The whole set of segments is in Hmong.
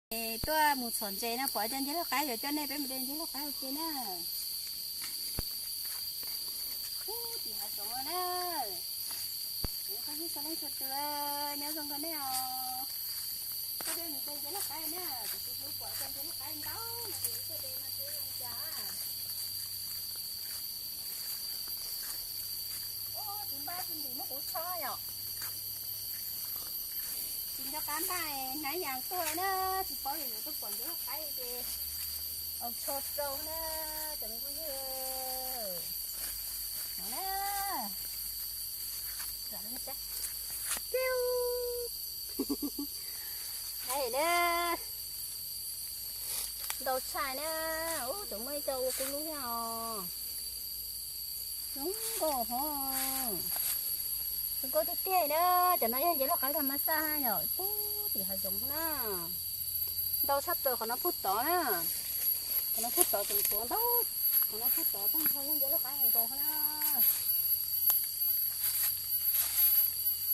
Tuaj mus txhom ntses no pom cov ncig lauj qaib, yuav coj nej peb mus de ncig lauj qaib ua ke na. Ub, tim hav zoov no na. Kuv qhov ib txhia leej txhua tus, nyob zoo nkaus nej os. Koj de mus de ncig lauj qaib na, kuv tus hlub pom cov ncig lauj qaib ntau no ces wb tuaj de no seb zoo li cas. Ub, tsis npaj tsis ntim muab kuv tsho yom. Tsis nco qab npaj, hnab yas tuaj na, tsis paub yog yuav tuaj pom ncig lauj qaib ces tsho rau na, cov me phooj ywg. No na. Piu. Hais na. Ntau tshaj na. Ub, tseem muaj ib co ua kuv lub thiab os. Zoo nkauj hov. Zoo nkauj tiag tiag na. Cov no yog ncig lauj qaib tham mas xaj yom, pub tim hav zoov na. Ntau tshaj plaws qhov no pub tod na. Qhov no pub tod tseem tshuav ntau. Qhov no pub tod tag nrho yog ncig lauj qaib nkaus na.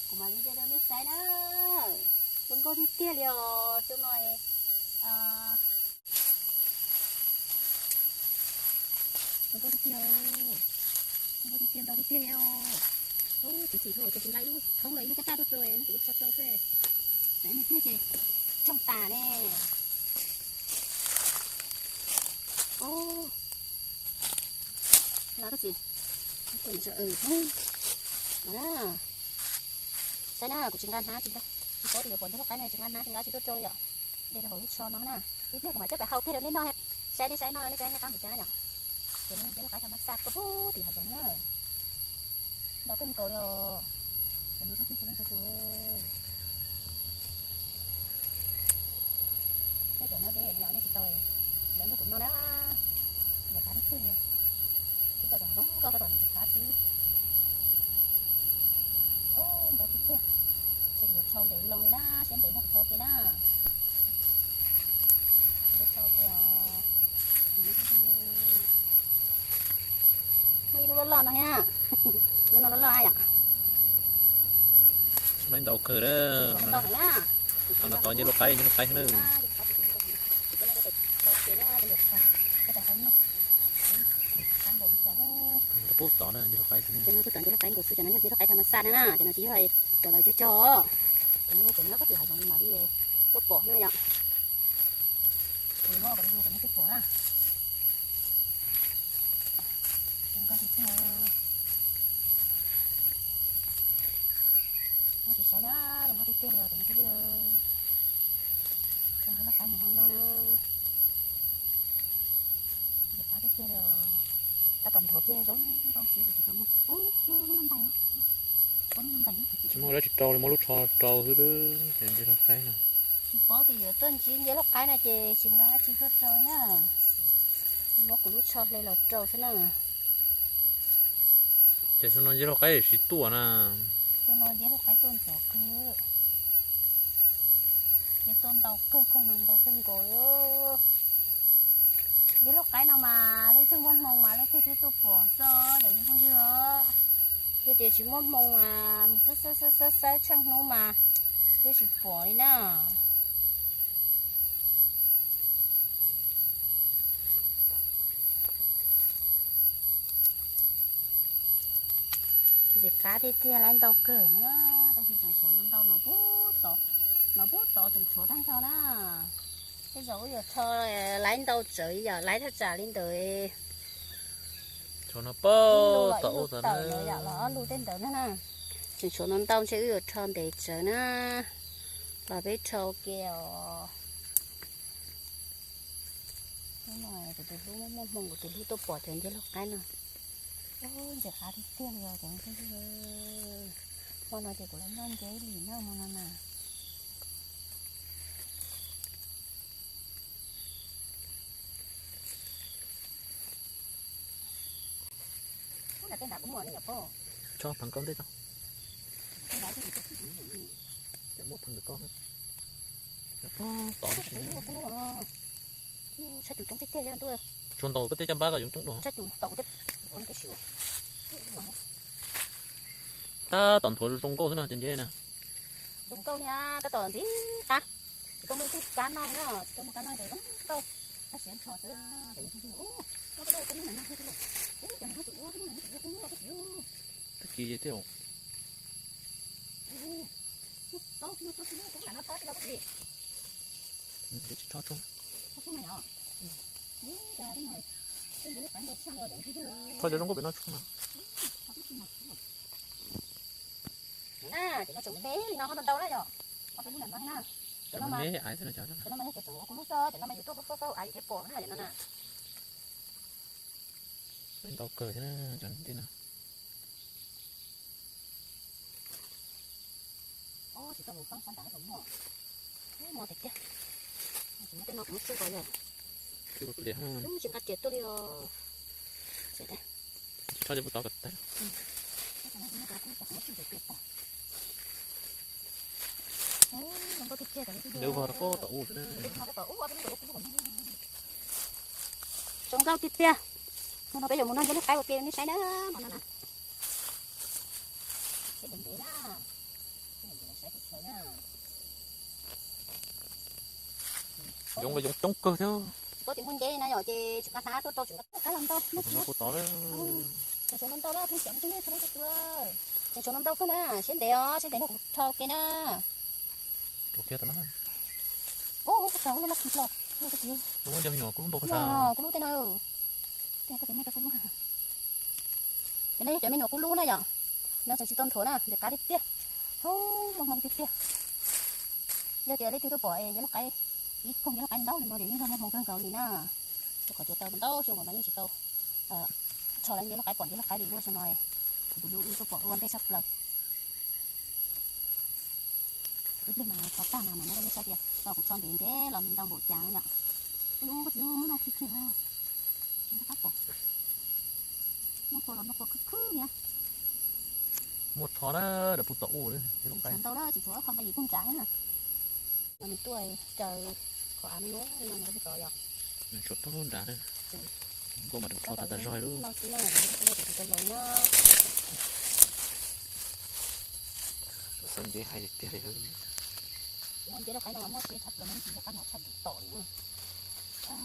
Kuv mam li de rau nej saib na. Zoo nkauj tiag tiag li os, xyoo no. Zoo nkauj tiag tiag, zoo nkauj tiag tiag, ntau tiag tiag li os. Ub, txiv txiv thaum ces kuv nqa ib lub thoob los ib lub kab taj tuaj rau, kuv tso rau xwb. Saib nej tiag ces tshooj tas ne. Ub, no koj txiv, no na. Saib na, kuv tsis nqa hnab, tsis nqa, tsis paub tias yuav pom ncig lauj qaib no, tsis nqa hnab, tsis nqa tsis tuaj rau yom. De rau hauv lub tsho no na. Ib pliag kuv mam coj pem hau kiag rau nej noj, saib nej saib noj nej saib nej qab npaum cas yom. Ces ncig lauj qaib tham mas xaj kawg pub tim hav zoov na. Ntau kawg nkaus li os. Cov no txhob pheej txhua leej txhua tus. Nej cov no de los nej tsis tau, lawv nrog kuv noj na. Ntxim qab tiag tiag li. Ib co tseem zoo nkauj tab tom ntxim qab xwb. Ub, ntau tiag tiag. Ces kuv yuav tsho ntev loo li na, siab ntev muab kuv tsho ua ke na. Kuv tsho ua ke os. Muaj ib lub loj loj no thiab. Lub no loj loj yom. Ntau kawg na. Ntau heev na. Tau no tau ncig lauj qaib, ncig lauj qaib na. Pub tod na, ncig lauj qaib. Cov no kuj tod ncig lauj qaib nkaus xwb, cov no yog ncig lauj qaib tham mas xaj na, cov no tsis yog cov lawv cog cog. Cov no cov nyob pub tim hav zoov li mam li tuaj pom na yom. Cov no cov no tuaj pom na. Zoo nkauj tiag tiag. Muab tsis saib na, zoo nkauj tiag tiag li os cov no phooj ywg. Coj ncig lauj qaib mus hau noj na. Ntxim qab tiag tiag li os. Tab tom nthuav kiag zoo nkauj xwb, tsis tau muaj. Ub, lub no ntais, lub no ntais. Tsis muaj dab tsi rau li, muab lub tsho rau xwb, cov ncig lauj qaib no. Tsis paub tias yuav tuaj ntsib ncig lauj qaib no ces tsis nqa dab tsi tuaj rau na. Muab kuv lub tsho hle los rau xwb na. Ces xyoo no ncig lauj qaib tsis tuaj na. Xyoo no ncig lauj qaib tuaj ntxov kawg. Ces tuaj ntau kawg, khoom no ntau kawg nkaus li. Ncig lauj qaib no mas leej twg muaj hmoo mas leej twg thiaj tuaj pom xwb cov me phooj ywg. Yog tias tsis muaj hmoo mas mus xawb xawb xawb xawb tsheej hnub mas twb tsis pom li na. Ntxim qab tiag tiag, laiv ntau kawg na, tab sis tseem tshuav ntau ntau no puag tod, no puag tod tseem tshuav tag nrho na. Tej zaum wb yuav rho laiv ntau tsawv yom, laiv thaj tsam li ntawd. Tshuav no puag tod ib lub tawm no yom, los ob lub tej ntawd na. Tseem tshuav no ntau ntshe wb yuav rho ntev tsawv na. Los peb rho ua ke os. Hnub no kuv tus hlub muaj hmoo, kuv tus hlub tuaj pom cov ncig lauj qaib no. Ntxim qab tiag tiag li os cov me phooj ywg. Hmo no ces kuv los noj nceb lim noj hmo no na. Tsob pheem koj ntej tso. Muab pheem ntawm koj. Tshaj cum coob tiag tiag li ntuj. Tsuas ntaus koj tej caj npab koj yuav coob dua. Tshaj cum ntaus koj tej. Tab tom nthuav zoo nkauj xwb no cov nceb na. Zoo nkauj thiab tab tom ntxim qab. Tsis tau muaj tub kab no na, tsis tau muaj kab no ces ntau, kab siav nrho xwb. Ces nws thiaj li ua, ua koj lub ua koj lub na no thiab, ua cov no tus ua koj lub na tus ua koj lub ua koj tus ua. Tag kis thiab. Tsis tho tso. Kho cov zoo nkauj pem no tso na. Ces no tseem me li no ho ntau ntau na yom. Ho peb lub ntawm no na. Cov no mas yog cov tseem ua kuv lub xwb, cov no mas yus tuaj kuv xauj xauj av yus thiaj pom na yom no na. Ntau kawg thiab cov ntawm no. Tsis tau mus fab sab nrad los muaj. Muaj tiag tiag. Tsis muaj tej no kuv lub xwb ko yog. Tsis nqa riam tuaj li os. Tso cov puv tod kom tag. Lawv vog rau pob tom ub. Zoo nkauj tiag tiag. Hnub no peb yuav mus noj nceb lub qaib ua ke nej saib na, hmo no na. Yoov los yoov coob kawg thiab. Tsis paub tias muaj nceb no yom ces tsis nqa hnab tuaj rau tseem nqa kab los ntau. Muaj tsis no puv tod na. Tseem tshuav ntau ntau na, phooj ywg, tseem tshuav ntau ntau kawg na, siab ntev os, siab ntev no kuv rho ua ke na. Rau kiag tau na. Ub, ub, kuv rho lub lab kis los, kuv lub me nyuam kuv lub npau kuv rho, kuv lub tej no. Ces no yog cov me nyuam kuv lub na yom. No tseem tsis tau nthuav na, ntxim qab tiag tiag. Hub, muaj hmoo tiag tiag. Yog tias leej twg tuaj pom es yuav lub qaib, ib koog yuav lub qaib ntau li no ces yeej yog muaj hmoo kawg nkaus li na. Rau qhov tias tau ntau xyoo mas yeej tsis tau rho lawv nceb lub qaib pom nceb lub qaib li no, xyoo no kuv tus hlub wb tuaj pom ua ntej tshaj plaws. Ib pliag mas rho tag mas mam muab rau nej saib tias tau kuv rho ntev ntev los nws ntau npaum cas no yom. Ub, koj txiv, muab no khi khi, nplooj qhuav los nplooj qhuav khwb khwb niag. Muaj rho na, lawv puv tom ub, tseem tshuav ntau na, tseem tshuav ob qho nqe yim puag nrad na. Nws tuaj raws qhov av no no puag tom yom. Nws tshuav puag nrad na. Nkauj mas rho tas tas zog li. Tus xeeb ntxwv hais tiag tiag li. Nceb lub qaib no muaj siab tshaj plaws, muaj siab tshaj plaws,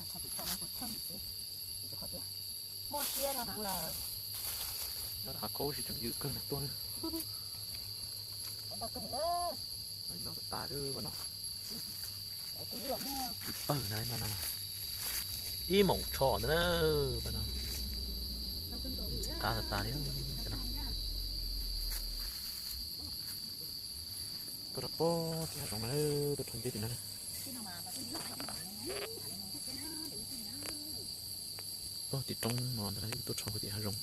tshaj tim tom no kuv thawj xwb. Muaj siab no heev lawm. Nyob rau hav khaub tsis tseem ywm kawg nws tuaj. Ntau tas tas li no. Ib pawg na, ib moos tsho ntawd na, no. Ntxim qab tas tas li no. Tuaj rau pob tim hav zoov na, tuaj rho nceb tim no na. Pob tim roob no ntag, tuaj rho tim hav zoov.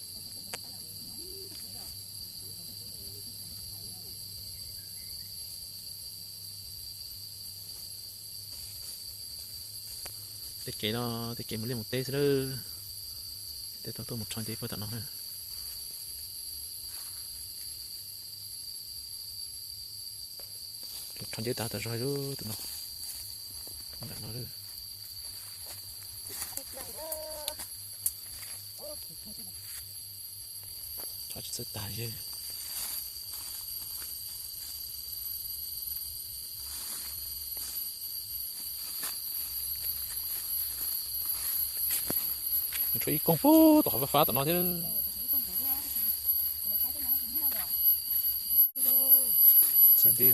Tej kev no, tej kev mus liaj mus teb xwb na. Tej tau tuaj mus rho nceb puag tom no na. Rho nceb tas tas zog li tus no. Ntawm no. Rho tsis txawj tas li. Nws tshuav ib koog puag tom hav fab fab tom no thiab. Txhais nceb.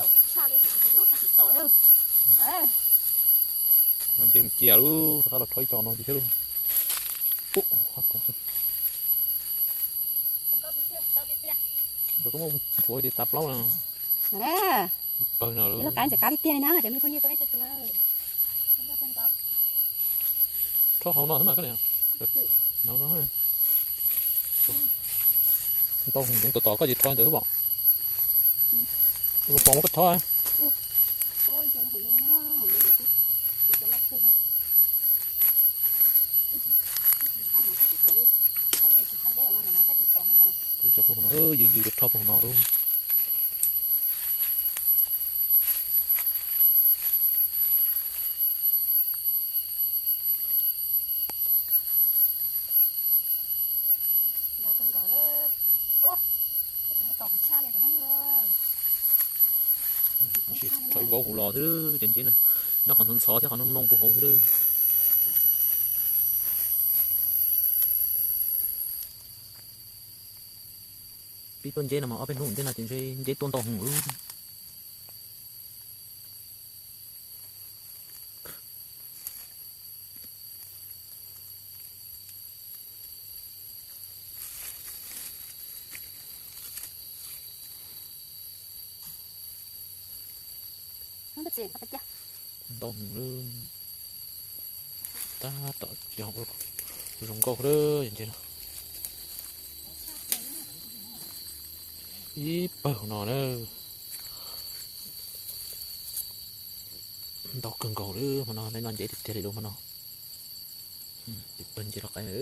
Nceb mus cia lub rov qab los rho ib co no thiab lauj. Ub, hab pom xwb. Rau koj muab tshuav tias tav plaub no. Ib pawg no. Lub qaib ntxim qab tiag tiag li na, cov me phooj ywg. Rho hauv no xwb mas koj niam. No no. Ntau heev, tom tom koj tsis rho ntawd xwb pom. Pom muab koj rho. Kuv cov puag no, yws yws rho puag no lauj. Rho ib vauv hauv los xwb ces nceb na. Nyob qhov ntxhov ntxhov thiab qhov mloog mloog puag hauv xwb. Pib tuaj nceb no mas ob peb hnub ntej no ces ntshe nceb tuaj ntau heev lawm. Ntau heev lawm. Tab tom zoo nkauj lawm ntag. Ib pawg no na. Ntau kawg nkaus li hmo no, neb noj nceb tiag tiag li lub hmo no. Ib pawg nceb loj qaib na.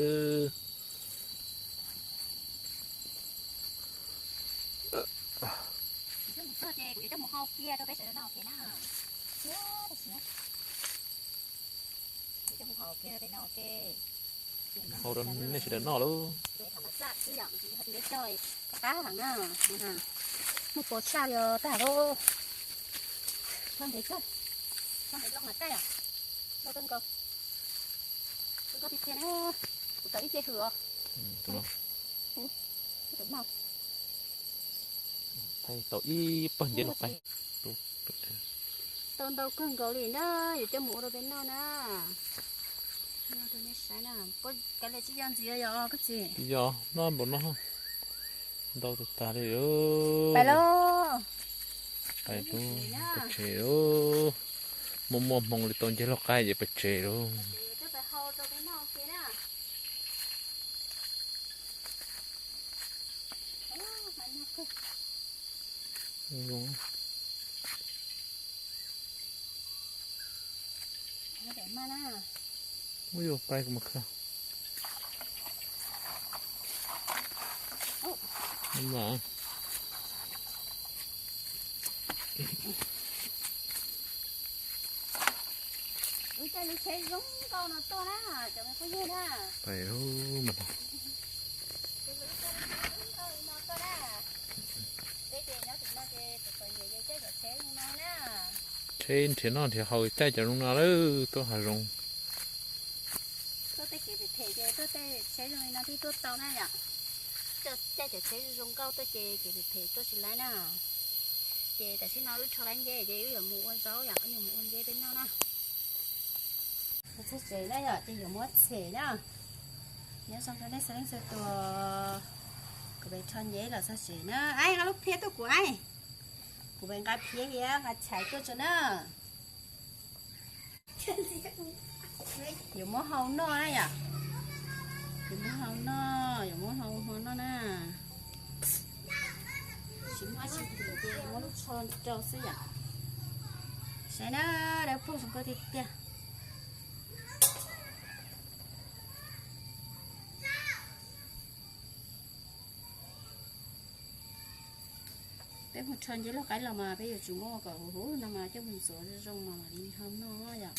Hau rau nej sawv daws noj lauj. Qab heev na, muaj pos tsaj li tag lauj. Txhob ntev kawg, txhob ntev loj mas tag yom, loj kawg nkaus. Koj tiag tiag na, kuv tau ib ce hws os. Tau ib pawg nceb los qaib. Tau ntau kawg nkaus li na, yuav coj mus ua rau peb noj na. Noj rau nej saib na, puas kav liam tsis yog ntxiv yog koj txiv? Yog, noj npaum no, ntau tag tag li. Pais lauj. Pais lauj, pais tsev lauj. Muaj muaj hmoo li tau nceb loj qaib ces pais tsev lauj. Muab yuav pais kuv mus khawb. Ua cas lub tsheb zoo nkauj no tuaj na, cov me phooj ywg na. Pais mas no. Ces lub tsheb zoo nkauj li no tuaj na. Peb ces nyob tim no ces txom txom nyem ces caij cov tsheb zoo no na. Tsheb nrhiav noj nrhiav haus caij cov zoo no lawm tuaj hav zoov. Tuaj tej kev phem phem ces tuaj tej tsheb zoo li no thiaj tuaj tau na yom. Caij cov tsheb zoo nkauj tuaj ces kev phem phem tuaj tsis laib na. Ces tam sim no wb rho laib nceb ces wb yuav mus ua zaub yom, wb yuav mus ua nceb peb noj na. Txog tsev na yom, ces yuav muab tshem na. Nyob zoo rau nej txhua leej txhua tus, kuv pem rho nceb los txog tsev na. Aib, nqa lub phiab tuaj kuv aib. Kuv pem nqa phiab thiab nqa tshais tuaj tso na. Yuav muab hau noj na yom. Yuav muab hau noj, yuav muab hau hmo noj na. Tsis muaj dab tsi ces muab lub tsho rau xwb yom. Saib na, dawb paug zoo nkauj tiag tiag. Peb mus rho nceb loj qaib los mas peb yuav tsum muab kom huv huv no mas coj mus ntxuav zoo zoo mas mam li hau noj yom.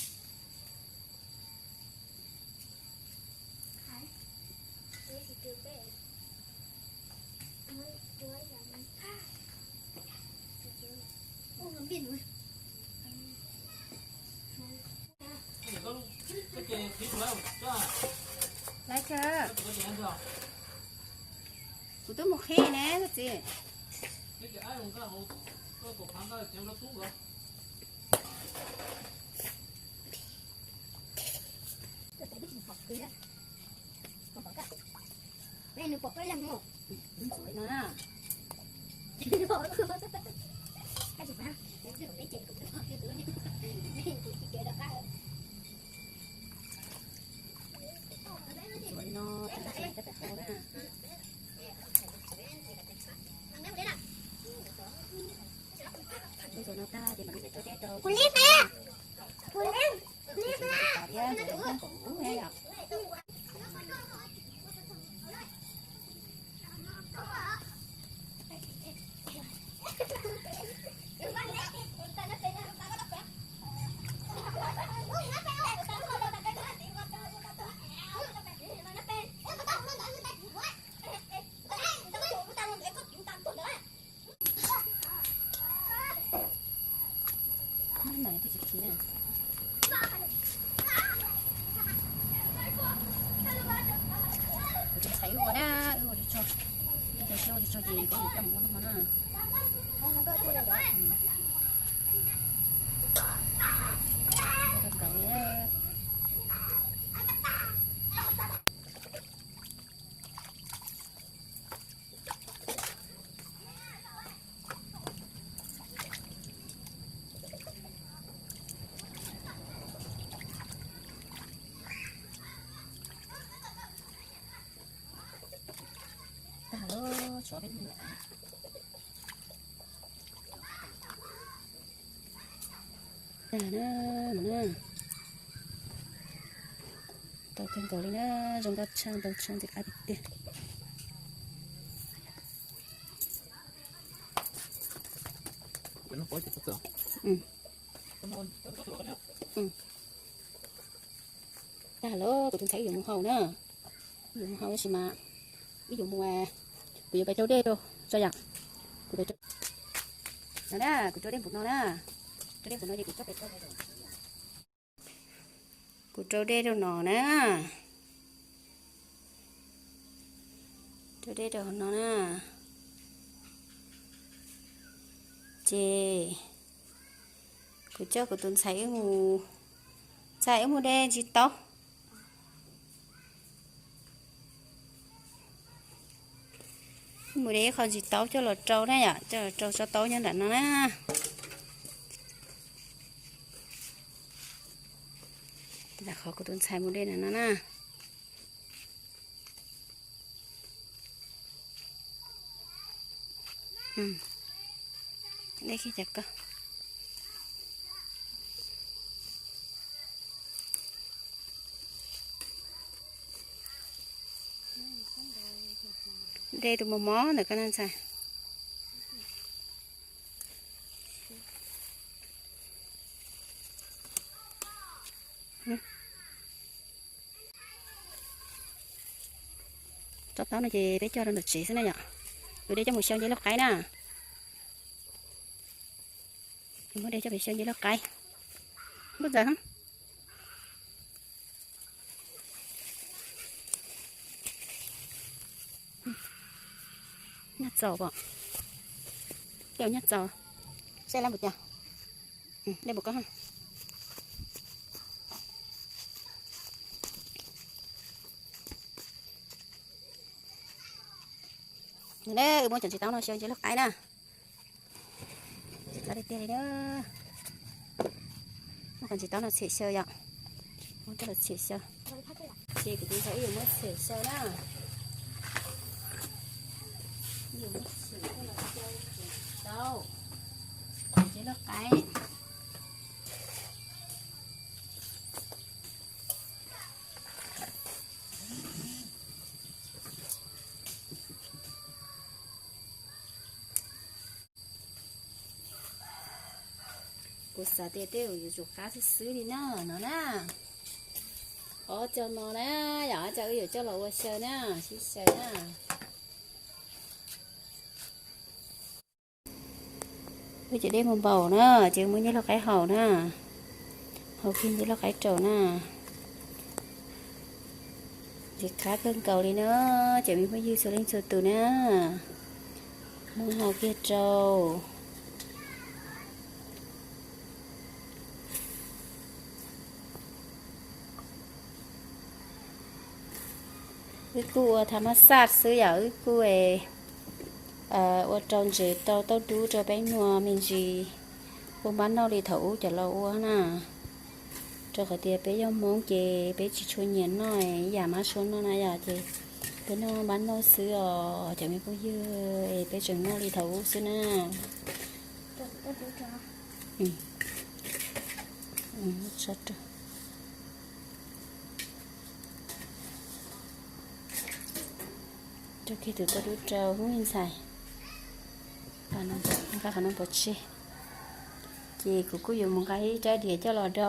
Laiv kawg. Kuv twb mus qhib ne koj txiv. Kuv li nqa, kuv li, kuv li nqa. Tau kawg nkaus li na, zoo nkauj tshaj, ntau tshaj ntxim qab tiag tiag. Tag los kuv tus ntxhais wb yuav mus haus na, wb yuav mus haus tab sis mas wb yuav mus, kuv yuav pais rau dej rau tso yom. Kuv pais rau, no na, kuv rau dej npaum no na, rau dej npaum no ces kuv txhob pais rau, kuv rau dej rau no na, rau dej rau no na, ces kuv coj kuv tus ntxhais wb mus, ntxhais wb mus de ntsis taub. Mus de ib qho ntsis taub coj los rau na yom, coj los rau tsob taub nyob nram no na. Lam qhov kuv tus ntxhais mus de nram no na. De kiag cov ko. De tus mos mos ntawm ko na ntxhais. Tsob taub no ces peb coj rau nram tsev xwb na yom. Kuv de coj mus xyaw nce lauj qaib na. Kuv muab de coj mus xyaw nce lauj qaib. Npawg ntxawm, nyaj txaus pom, coj nyaj txaus, seb lab npaum cas, de npaum ko. Wb muab cov ntsis taub no xyaw nce lauj qaib na. Tsis tau tiag tiag li na. Muab cov ntsis taub no txhim xyaw yom. Muab coj los txhim xyaw. Ces kuv tus ntxhais wb yuav muab txhim xyaw na. Wb yuav muab txhim coj los xyaw ntsis taub, nce lauj qaib. Kuv xav tias tej zaum yuav tsum qab xwb xwb li na, no na. Ob co no na, yog ob co wb yuav coj los ua xyaw na, sib xyaw na. Wb cov dej muaj npaum na, ces muab nce lauj qaib haus na, haus kiag nce lauj qaib rau na. Ntxim qab kawg nkaus li na, cov me phooj ywg txhua leej txhua tus na, muab haus kiag rau. Wb kuj ua tha mab xaj xwb yom, wb kuj ua rau ntsev rau taub dub rau peb nyuag me ntsis, kuj npab noj li thaum ub cov laus ua na. Rau qhov tias peb yog Hmoob ces peb tsis tshua nyiam noj ib yam mab sua noj na yom, ces peb noj npab noj xwb os cov me phooj ywg, es peb tseem noj li thaum ub xwb na. Rau kiag tus taub dub rau hnub ntxhais, nqa qhov no pov tseg, ces kuv kuj yuav mus nqa ib rab diav coj los do.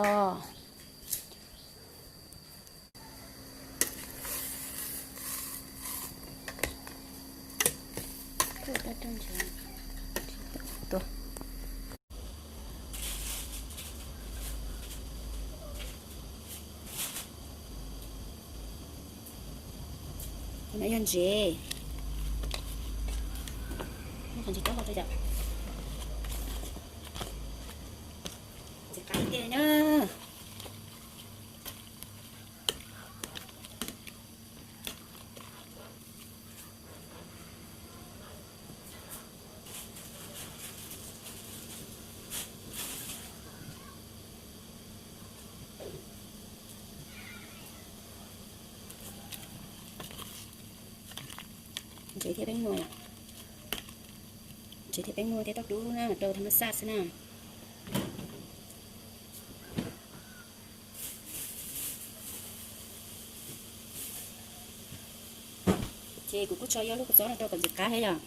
No yog ntsev. Ntsis rau hauv rau yom. Ntxim qab tiag na. Ntsev thiab peb muag, ntsev thiab peb muag thiab tauj dub na, rau tham ma xaj xwb na. Ces kuv kuj tso ib lub kua txob no rau kom ntxim qab thiab yom.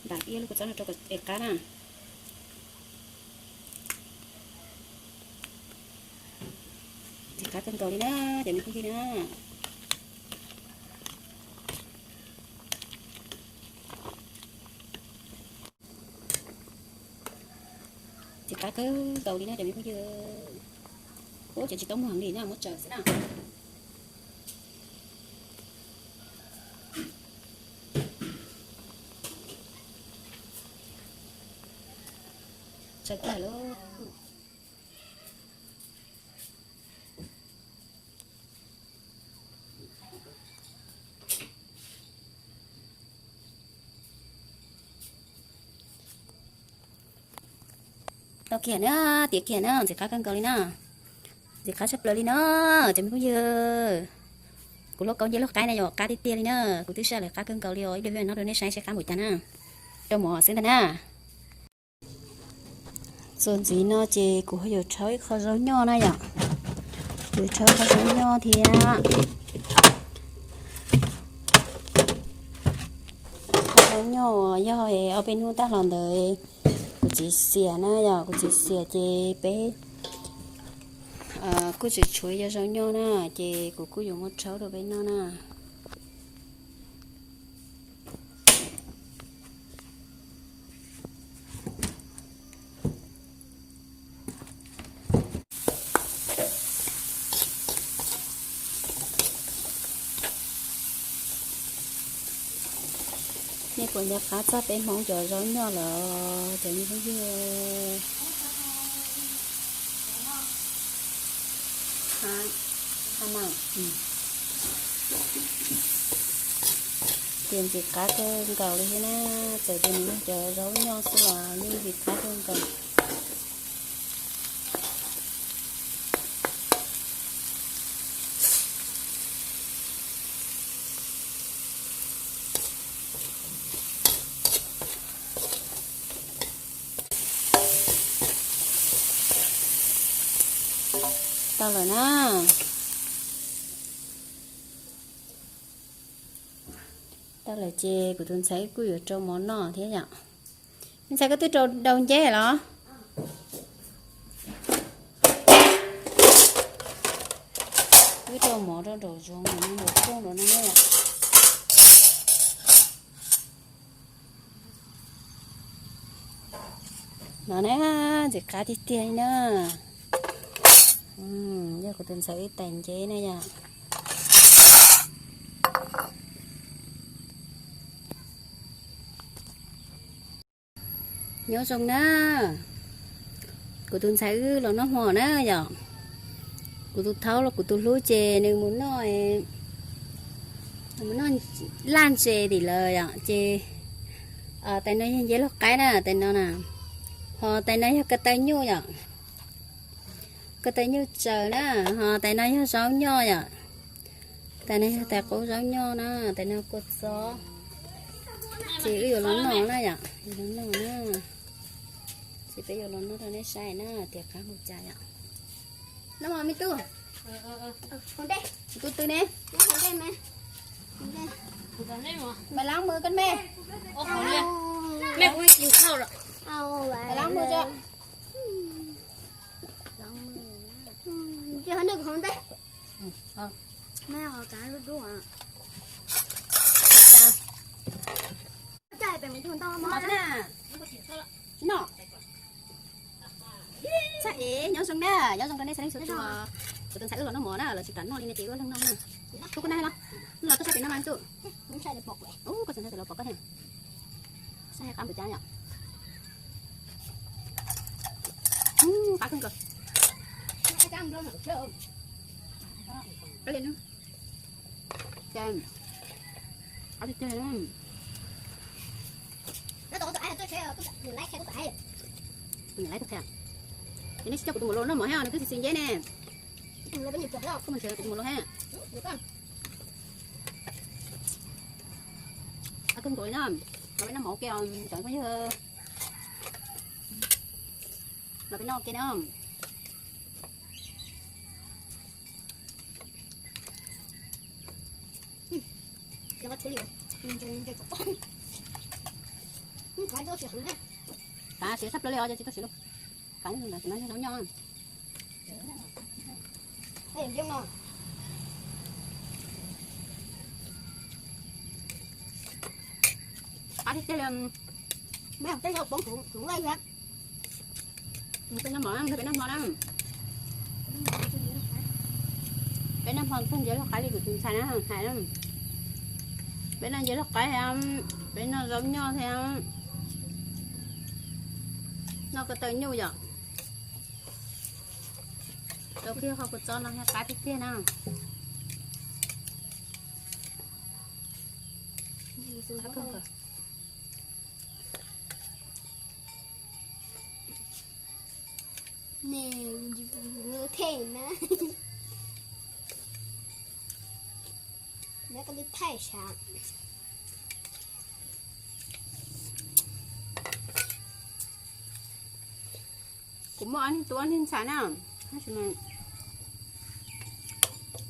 Npam ib lub kua txob no rau kom es qab na. Ntxim qab kawg nkaus li na, cov me phooj ywg na. Ntxim qab kawg nkaus li na cov me phooj ywg. Ub, cov tsis tau muag heev li na, muab tsaws xwb na. Tsaws kiag lauj. Tau kiag na, tiav kiag na, ntxim qab kawg nkaus li na. Ntxim qab tshaj plaws li na, cov me phooj ywg. Kuv lub kaub ncej lub qaib na yom, qab tiag tiag li na. Kuv twb saj lawm qab kawg nkaus li os, ib pliag no rau nej saib seb qab npaum cas na. Rau mov xwb ntag na. Txuas ntxiv no ces kuv ho yuav rhaub ib qho zaub nyoj na yom. Kuv rhaub qho zaub nyoj thiab. Qho zaub nyoj yog ob peb hnub tag los ntawd kuv txiv xiam na yom, kuv txiv xiam ces peb kuj tseem tshuav yog zaub nyoj na, ces kuv kuj yuav muab rhaub rau peb noj na. Nej puas nco qab txog peb Hmoob cov zaub nyoj lawm cov me phooj ywg? Tias ntxim qab kawg nkaus li thiab na, txawm tias nws yog cov zaub nyoj xwb los yeej ntxim qab kawg nkaus. Tau lawm na. Tau lawm ces kuv tus ntxhais kuj yuav rau mov noj thiab yom. Me ntxhais, koj twb rau dau nceb los? Twb rau mov rau nraum zoov nraum rooj rau no na. No na, ntxim qab tiag tiag li na. Yog kuv tus ntxhais wb tais nceb na yom. Nyob zoo na, kuv tus ntxhais wb los noj hmo na yom. Kuv tus thaub los kuv tus hlub ces nws mus noj, mus noj laj ntses tim lawv yom. Ces tais no yog nceb loj qaib na, tais no na, ho tais no yog ko taw nyuj yom. Ko taw nyuj tsaws na, ho tais no yog zaub nyoj yom. Tais no yog tais qub zaub nyoj na, tais no kua txob. Ces wb yuav los noj na yom, yuav los noj na. Ces peb yuav los noj rau nej saib na, tias qab mus cas yom. Noj mov me tub. Tus twg ne? Mày lắng mưa con mẹ. Mẹ cũng chịu khâu rồi. Mày lắng mưa chưa? Chưa hết nước không đấy. Mẹ họ cá lút đuốc à. Chạy phải mình thùng to mà. Nọ. Sab es nyob zoo na, nyob zoo rau nej sawv daws txhua tus. Kuv tus ntxhais wb los noj mov na, los tsis kam noj li ne ces wb ua leej noj na. Kuv kuj naj los, los tuaj saib pem no mas Ntxuj. Ub, koj tsis noj ces los pom koj thiab. Saib qab npaum cas yom. Qab kawg nkaus. Qab tiag tiag. Ces nej tsis coj kuv tus muam los noj mov thiab, nws twb txiv txiv nceb ne. Koj mus nrhiav kuv tus muam los thiab. Qab kawg nkaus li na. Los peb noj mov ua ke os cov phooj ywg. Los peb noj ua ke na. Kav siav sab plaws li os, tsis tau siav lawm. Kav zaub nyob. Qab tiag tiag li. Peb noj mov, peb noj hmo na. Peb noj hmo pheej ncig loj qaib li kuv tus ntxhais na hais na. Peb noj ncig loj qaib thiab, peb noj zaub nyoj thiab, noj ko taw nyuj yom. Rau kiag qhov kuv txo no thiab qab tiag tiag na. Them na. Neb ko lub thaij sav. Kuv muaj ob niag tub ob niag ntxhais na, tab sis mas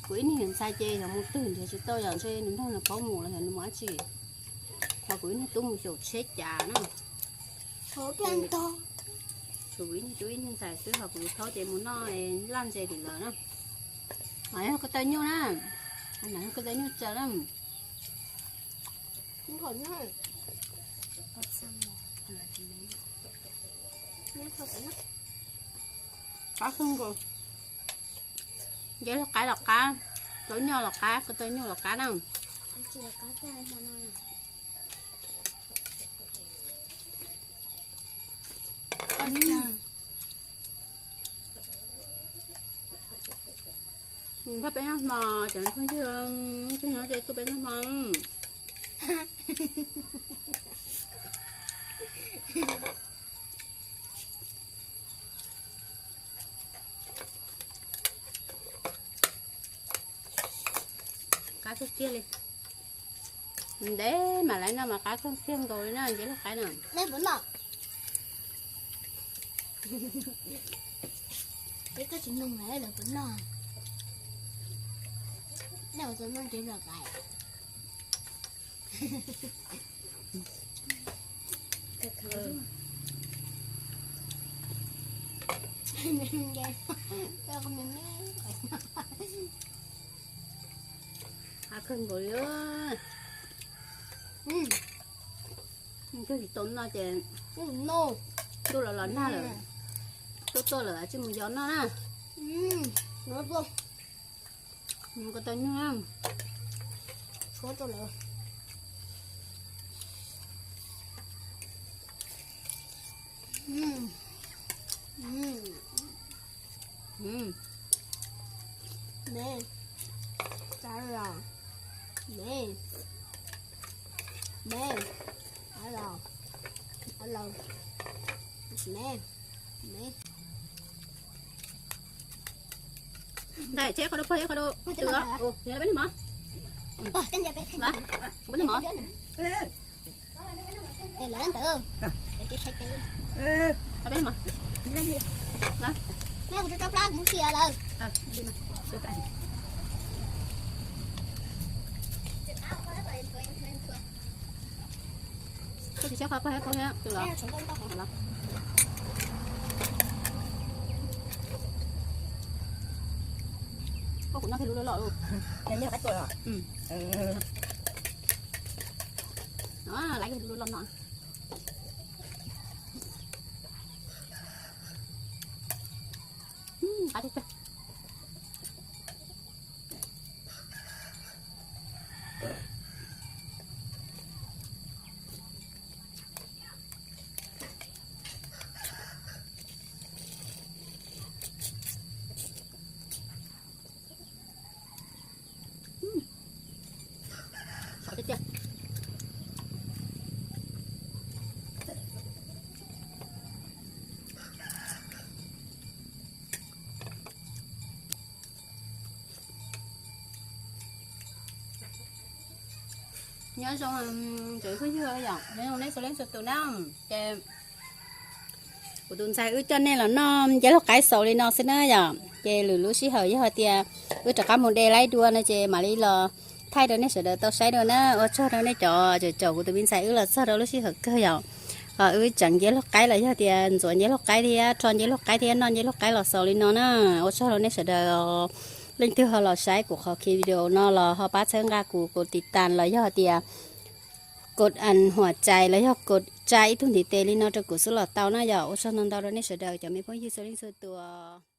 kuv ib niag ntxhais ces yog mus twg nrhiav tsis tau, yog ntshe nws nrog nws qhov mus los yog nws mus dab tsi. Ho kuv ib niag tub mus xyaum tsheb cas na. Tshuav kuv ib niag tub ib niag ntxhais xwb, ho kuv tus thaub ces mus noj laj ntses tim lawv na. Mas yog ko taw nyuj na, ko taw nyuj tsawv na. Qab kawg nkaus. Ncig loj qaib los qab, zaub nyoj los qab, ko taw nyuj los qab na. Nrog peb noj hmo, cov phooj ywg, peb noj hmo. Qab tiag tiag li. Ntev mam li noj mas qab kawg kiag nkaus li na, ncig loj qaib no. Nej puas noj? Peb koj tsis nug lawv puas noj. Nej ua tau noj ncig loj qaib. Qab kawg nkaus li. Twb tsis tau noj ces ntuj los los nag lawm, tuaj tuaj lawm tsij mus yos noj na. Ko taw nyuj na. Me, me, me, me. Ntawm tsheb qhov rau pog ib qho rau tw os. Ua, yog peb noj mov. Peb noj mov. Peb noj mov. Koj tsis saib qhov pog thiab, koj thiab, tus los. Koj kuv noj thiaj lub loj loj. Laiv lub loj no. Qab tiag tiag. Nyob zoo, tsoom phooj ywg yom, nyob zoo nej txhua leej txhua tus na. Ces kuv tus ntxhais wb coj nej los noj nceb laug qaib xaus li no xwb na yom. Ces lwm lub sij hawm yog hais tias wb rov qab mus de laib dua no ces mam li los thaij rau nej sawv daws tau saib dua na. Ua tsaug rau nej cov caum kuv tus me ntxhais wb los txog rau lub sij hawm kawg yom. Wb tseev nceb laug qaib los yog tias ntxuav nceb laug qaib thiab rho nceb laug qaib thiab noj nceb laug qaib los xaus li no na. Ua tsaug rau nej sawv daws. Leej twg ho los saib kuv qhov video no los ho pab txhawb nqa kuv, kuv tiv tas los yog tias kod huam cais los yog kod tsa ib tug ntiv tes li no rau kuv xwb los tau na yom. Ua tsaug ntau ntau rau nej sawv daws cov me phooj ywg txhua leej txhua tus.